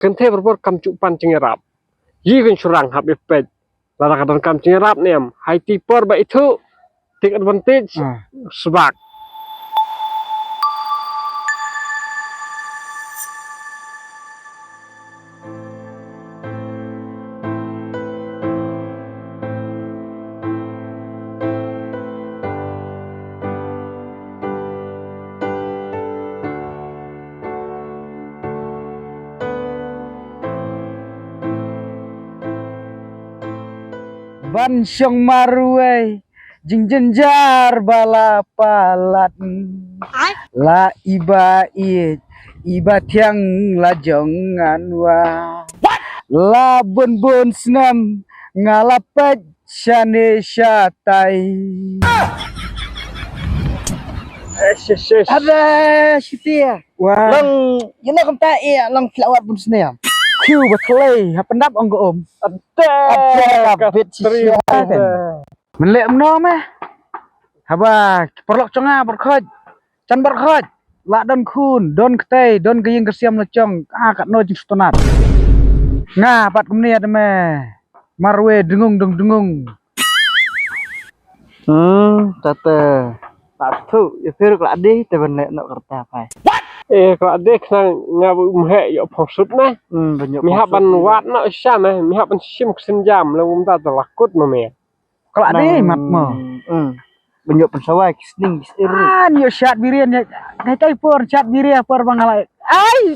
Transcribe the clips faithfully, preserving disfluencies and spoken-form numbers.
Kynthei barabor kam ju pan jingïarap. Ïa ka shynrang hap ïa peit. Lada ka donkam jingïarap ne em. Hai ti por ba ithuh. Take advantage. Ah. Sbak. Ban shong marwei jingjynjar ba la palat. La iba ïeit iba thiang la jong ngan wa. La bun bun snem nga la peit shane shatai. Ada shitia. Wah. Long ïa na kumta ïa long phi la wad bun snem. Khiu ba khlei ha pyndap ong ka um. Ada. Ada ka bit shitia kan. Mynleh mno meh. Haba ki paralok jong nga, barkhoj. Jan barkhoj. La don khun, don ktei, don ka ïing ka siam la jong. Ah, katno jingsngewtynnat. Nga pat kumne te meh. Marwei dngung dong dngung. Hmm, tate. Pat tu, ïa phi ruh ka la dei te ban leh noh ka rta phai. Eh, ka la dei khnang nga ba um heh ïoh phong sut na. Hmm, ban ïoh phong sut. Mi hap ban wad noh sha na, mi hap ban shim ka sienjam, la um da la kut ma me. Ka la dei mat mo. Hmm. Ban ïoh pynsawa ki sning ki sir. Ah, ïoh shat biria ïa. Dei tai por shat biria por ba nga la. Ai.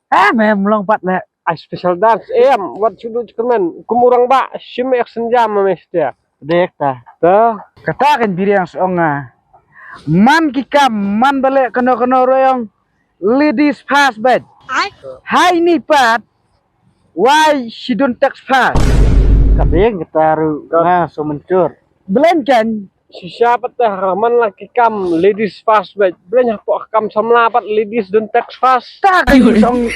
Ah, mem long pat leh. Ai special dance em, wat shu duh jingkyrmen. Kum u rangbah, shim ek sienjam ma me shitia. Dek ta. Ta. Kata kan biria song ah. Man ki kam, man ba leh kano kano ruh ong. Ladies first bad. Hai ni pat. Why she don't text first? Ka dei kata ruh. Ka. Nga so mentur. Belen kan. Shisha pat te ha man la ki kam ladies first bad. Belen hapoh kam samla pat ladies don't text first. Ta ka ïu song.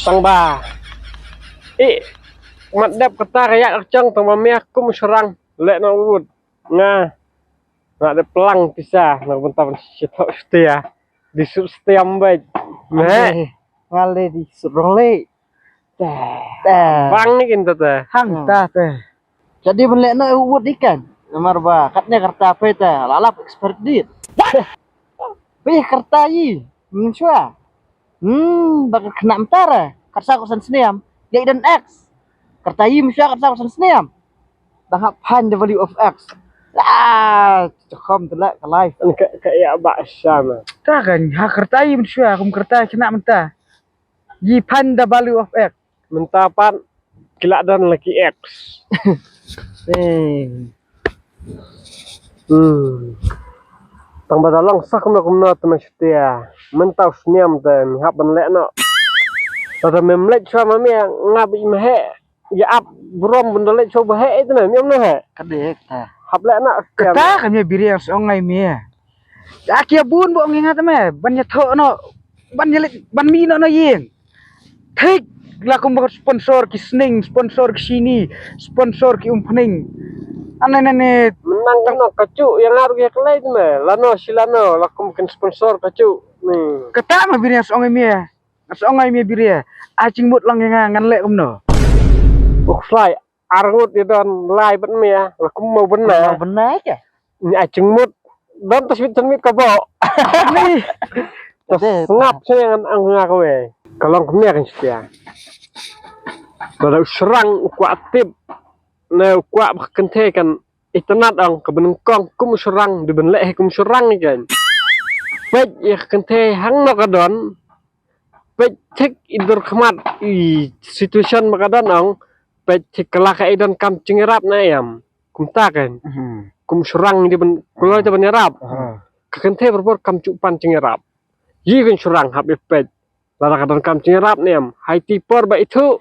Tang ba. Eh, mat dep kata ka ïa ka chang tang ba mia kum shynrang. Leh na u rut. Nga. Nga dep plang pisa na bynta ban shitok setia. Di sut setia mbet. Meh. Nga le di sut rong le. Te. Te. Bang ni kin te te. Hang ta te. Jadi ban leh noh u wut ikan. Namar ba katne ka rta phi te la lap expert dit. Phi ka rta i. Mynshuwa. Hmm, ba ka khynnah mynta re. Kat sa ko san snem. Ïa i don X. Ka rta i mynshuwa kat sa ko san snem. Dang hap find the value of X. Ah, chekhom te leh ka live. Ka, ka ïa ba sha ma. Ta kan ha ka rta i mynshuwa kum ka rta khynnah mynta. Yi find the value of X. Mynta pat ki la don la ki X. Eh. Hmm. Tang ba da long sah kumno kumno te ma shutia. Mynta u sniam te mi hap ban leh noh. Lada mem leh shuwa ma mi nga bi ma heh. Ïa ap burom bun da leh shuwa ba heh te ma mi ong noh heh. Ka dei ta. Hap leh noh. Kata ka mi biri yang song ngai mi. Ïa ki bun ba ong ngat me ban ïa thoh noh. Ban ïa leh ban mi noh noh ïing. Thik la kum ba sponsor ki sning, sponsor ki shini, sponsor ki umphning. Ane ne ne. Menang kan ka chu ïa nga ruh ïa klei me. Lano shi lano la kum kin sponsor ka chu. Ni. Kata ma biri song me. Song ai me biri. A jingmut lang ïa nga ngan leh kumno. Uk slai ar ngut ïa don lai ban me la kum mo ban na. Mo ban na ka. Ni a jingmut. Don tas mit tan mit ka bo. Ni. Tas ngap sini ngan ang nga ka we. Ka long kumne kan setia. Ba da u syrang u kwah tip. Na u kwah ba kynthei kan itynnat ong ka banyngkong kum u syrang di ban leh hi kum u syrang ni kan. Peit ïa ka kynthei hangno ka don. Peit thik i dur khmat i situation ba ka don ong. Peit thik ka la ka i don kam jingïarap na em. Kumta kan. Mhm. Kum u syrang di ban kuloi di ban ïarap. Aha. Ka kynthei barabor kam ju pan jingïarap. Yi kan syrang hap i peit. Lada ka donkam jingïarap ne em. Hai ti por ba ithuh.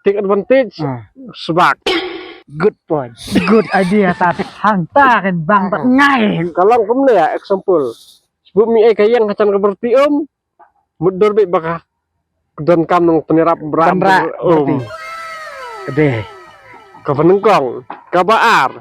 Take advantage. Ah. Sbak. Good point. Good idea tat. Hangta kan bang tat ngai. Ka long kumne ïa example. Sbu mi ai ka ïeng ha jan ka berti um. Mut dur bit ba ka donkam nong pynïarap bra. Pynra um. Berti. Ka dei. Ka banyngkong. Kaba ar.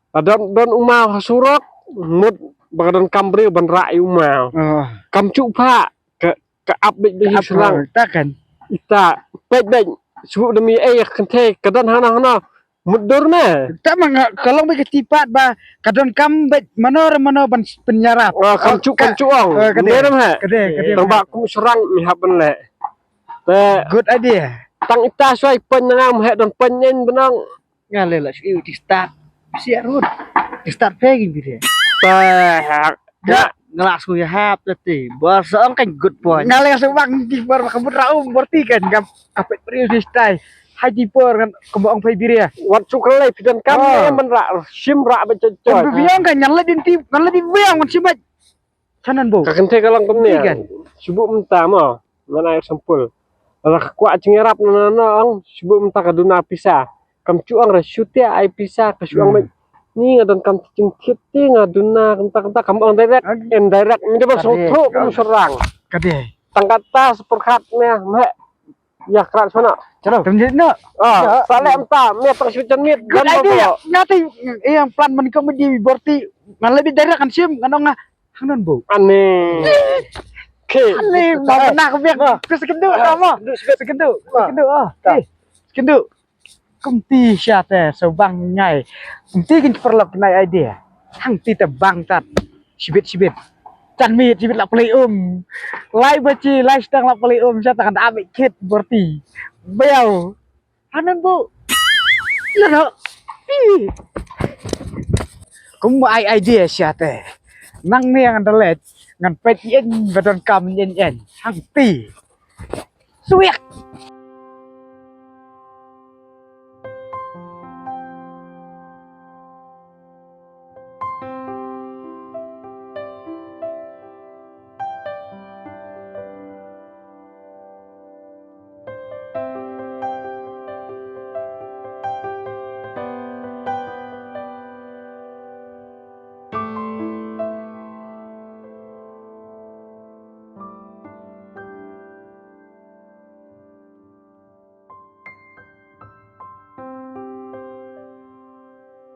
Ka don, don u maw ha surok. Mut ba ka donkam briew ban rah ïa u maw. Ah. Kam ju pha. Ka Ka ap beit beit. Ka ap shlang. Ta kan. Ita, peit beit. Shu da mi ei ka kynthei ka don hana hana. Mut dur me. Ta ma nga ka long beit ka tipat ba ka don kam beit mano re mano ban pynïarap. Ah, kam chu kam chu ong. Ka dei. Ka dei, ka dei. Tang ba kum shlang mi hap ban leh. Te good idea. Tang ita shuwa i pyn na ngam he don pyn nyen benang. Nga le la shu ti start. Si arut. Ti start pegi bide. Te ha. Nga la shu ya hap te. Ba sa ong kan good point. Nga le shu bang ti bar ka mut ra um berti kan ngam kapet prius ni stai. Hai ti por kan kemba ong pegi bide. Wat shu kan le pidan kam ne man ra shim ra ba choi choi. Kan biang kan ngan le din ti ngan le din biang kan shim. Shanan bo. Ka kynthei ka long kumne. Kan. Shu buh mynta mo. Ngan ai sampul. Lada ka kwah jingïarap na na na ong shu buh mynta ka duna pisa. Kam chu ong re shu te ai pisa ka shu ong beit. Ni nga don kam jingthied te nga duna kynta kynta kam ong direct. Indirect mi da ba song tho kum shlang. Ka dei. Tang kata sepyrkhat me me. Ya krat sana. Chalo. Tum jit no. Ah, sa leh mynta me tang shu jan mit. Good idea. Nga te yang plan man ka medi berti. Ngan lebih direct kan shim ngan ong nga Hang non bu. Ane. Ke. Ane ba na ko biang. Ke sekendu ka mo. Sekendu. Sekendu ah. Ke. Sekendu. Kumti sha te so bang ngai. Kumti kin perlok nai idea. Hang ti te bang tat. Sibit sibit. Chan mi sibit la play um. Lai bachi lai stang la play um sha tangan abik kit berti. Bayau. Hanan bu. Lero. Ih. Kum ai idea sha te. Nang ne ngan da leit ngan peit ïen ba don kam ïen ïen. Hang ti. Suyak.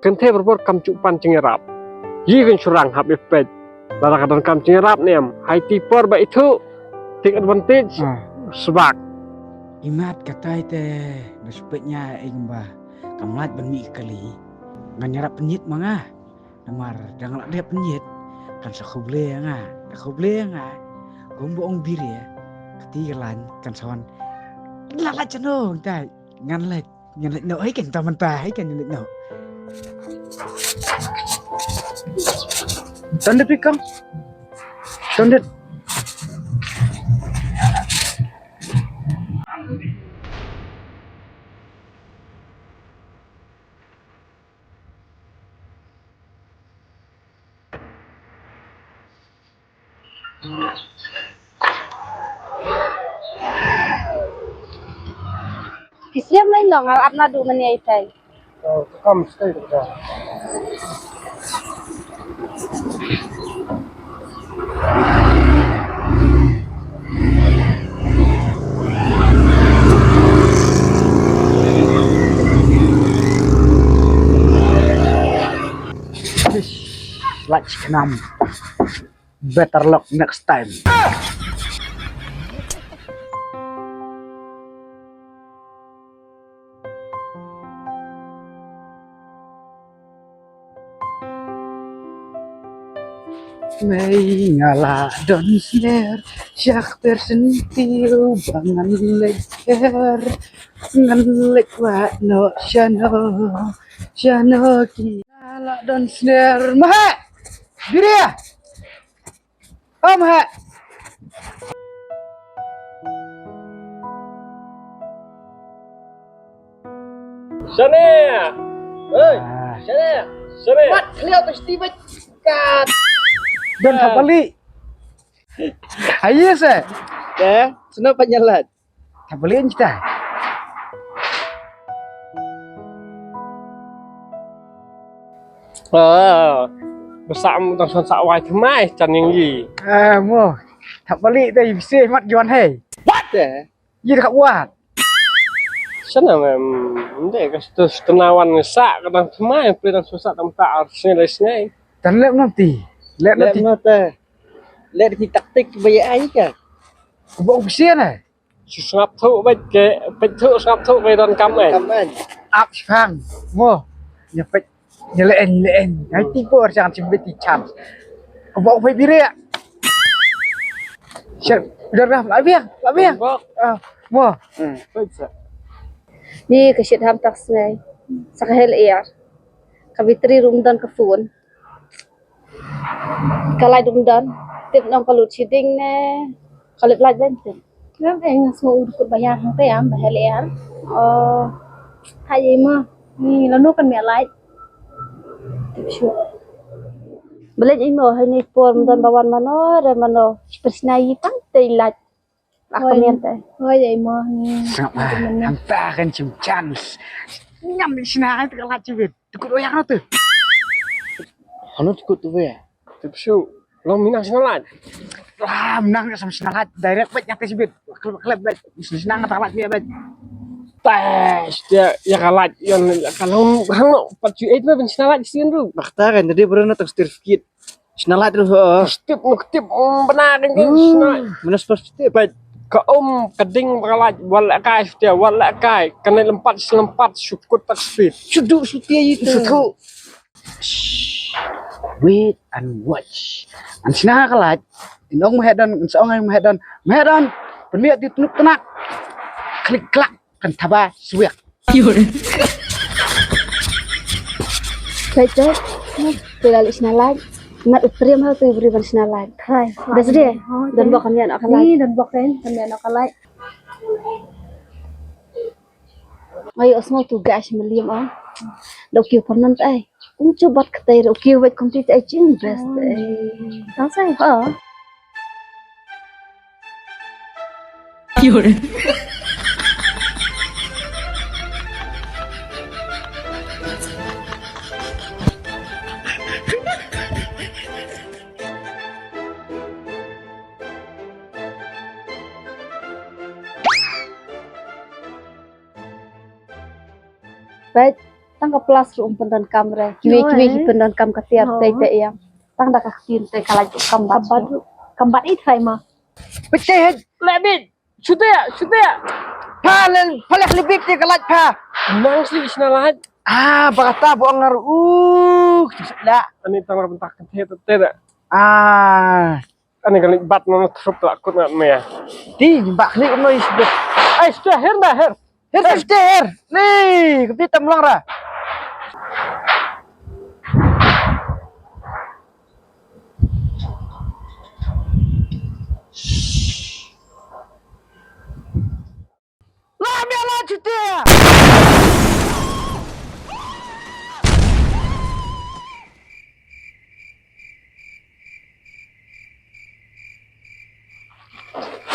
Kynthei barabor kam ju pan jingïarap. Yi kan shurang hap ïa peit. Lada ka don kam jingïarap ne em. Hai ti por ba ithuh. Take advantage. Ah. Sbak. Imat katai te da shu peit ïa ing ba kam lait ban mih kali. Ngan ïarap pynïit ma nga. Namar dang la dep pynïit kan sa khublei ïa nga, da khublei ïa nga. Kumba ong Biria, kati ka lain kan sa wan. La la chano tai ngan leit, ngan leit noh, ai kan ta mynta, ai kan leit noh. Tandit pi kang. Tandit. Ki siem lai long al ap na du mani ai tai. Oh, kam stai tu ka. Lach kenam. Better luck next time. Mei nga la don sner, shah pyrshah senti u ba ngan leit her, ngan leit wad noh shano, shano ki. Nga la don sner, mahe! Biria! Om ha. Shane. Hei. Ah. Shane. Shane. Mat khliau tu siti bek. Kat. Don thapali. Ayo se. Eh, seno panyalat. Thapali kita. Ah, besam tang son sa wai thamai chan yang yi. Ah, mo. Thapali te yi se mat yuan hei. What the? Yi ka wat. Sana mem, nde ka stu stunawan sa ka tang thamai pe tang sa tang ta ar sne le sne. Tan lep nanti. Lep nanti. Lep nanti. Lep ki taktik ba ya ai ka. Ka bok bisian eh. Sngap thuh bad ke, peit thuh sngap thuh bad don kam eh. Kam eh. Ap shang. Mo. Ïa peit. Ïa leen leen. Hai ti por jangan sembet ti chance. Ka bok peit biria. Sir, udah dah, lah biang, lah biang. Bok. Ah, mo. Hmm. Peit sa. Ni ka shit ham tak sngai. Sa ka hel air. Ka battery room don ka phone. Ka light um don. Tip nong ka lut shiding ne. Ka lip light ben tip. Ngam eh nga sngew u dukut bayar hangte am ba hel er. Oh. Hai ei ma. Ni lano kan me light. Tip shu. Balej ei mo hai ni por um don ba wan mano re mano. Persnai tang te light. Ak mian te. Hoi ei mo ni. Sngap ah. Hangta kan chim chance. Ngam ni sna ai te ka light chibit. Dukut oyak no tu. Hanu dukut tu be. Tip shu. Long minang sna light. Lah minang ka sam sna light direct bet nyate sibit. Klep klep bet. Sna sna ngata light ni bet. Tes dia ya ka light yon ka long hang no pat ju eight bet sna light sin ru. Bakta kan jadi bro na tak certificate. Sna light ru. Tip nuk tip bena kan sna. Minus pas tip bet. Ka um ka ding ba ka light wal kai dia wal kai kan lempat selempat syukut tak speed. Sudu sutia itu. Sudu. Wait and watch. An sna ka light. In ong ma head on, in sa ong ma head on. Ma head on. Pynmih ti tunuk tnak. Klik klak kan thaba swiak. Peit te. Te la leh sna light. Ngat u triam ha tu bri ban sna light. Hai. Das dia. Don bok kan ïa na ka light. Ni don bok kan, kan ïa na ka light. Ngai os mo tu gas meliam ah. Dok kiu pernan ai. Kum chu bat ktai ro kiu wet kum ti ai ching best ai. Tang sai. Ha. Kiu. Peit, tang ka plus ruh um pyndonkam re. Kiwei kiwei ki pyndonkam ka tiar tei te ïa. Tang da ka ktien te ka lait kam bat. Kam bat i trai ma. Peit te het le bit. Shutia, shutia. Pha len pha leh le bit te ka lait pha. Nang sli sna lait. Ah, ba kata bo ngar u. Sla. Ani tang ra bentak te te da. Ah. Ani ka lait bat no trup la kut ngat me. Ti ba klik no is bet. Ai shutia her da her. Her safety her. Ni, kati tam lang ra. La mia la chutia.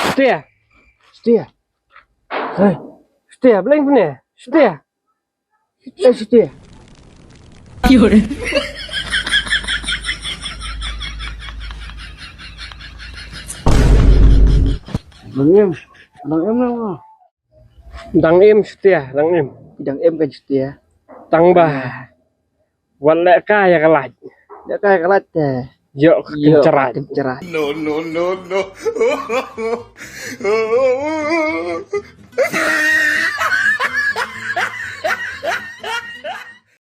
Chutia. Chutia. Hey, shutia, bling pune, shutia. Eh, shutia. Dang im, dang im lang. Dang im, shutia, dang im. Dang im kan shutia. Tang ba. Wat leh kai ïa ka lait. Leh kai ïa ka lait te. Ïoh ka kynchara. Kynchara. No, no, no, no.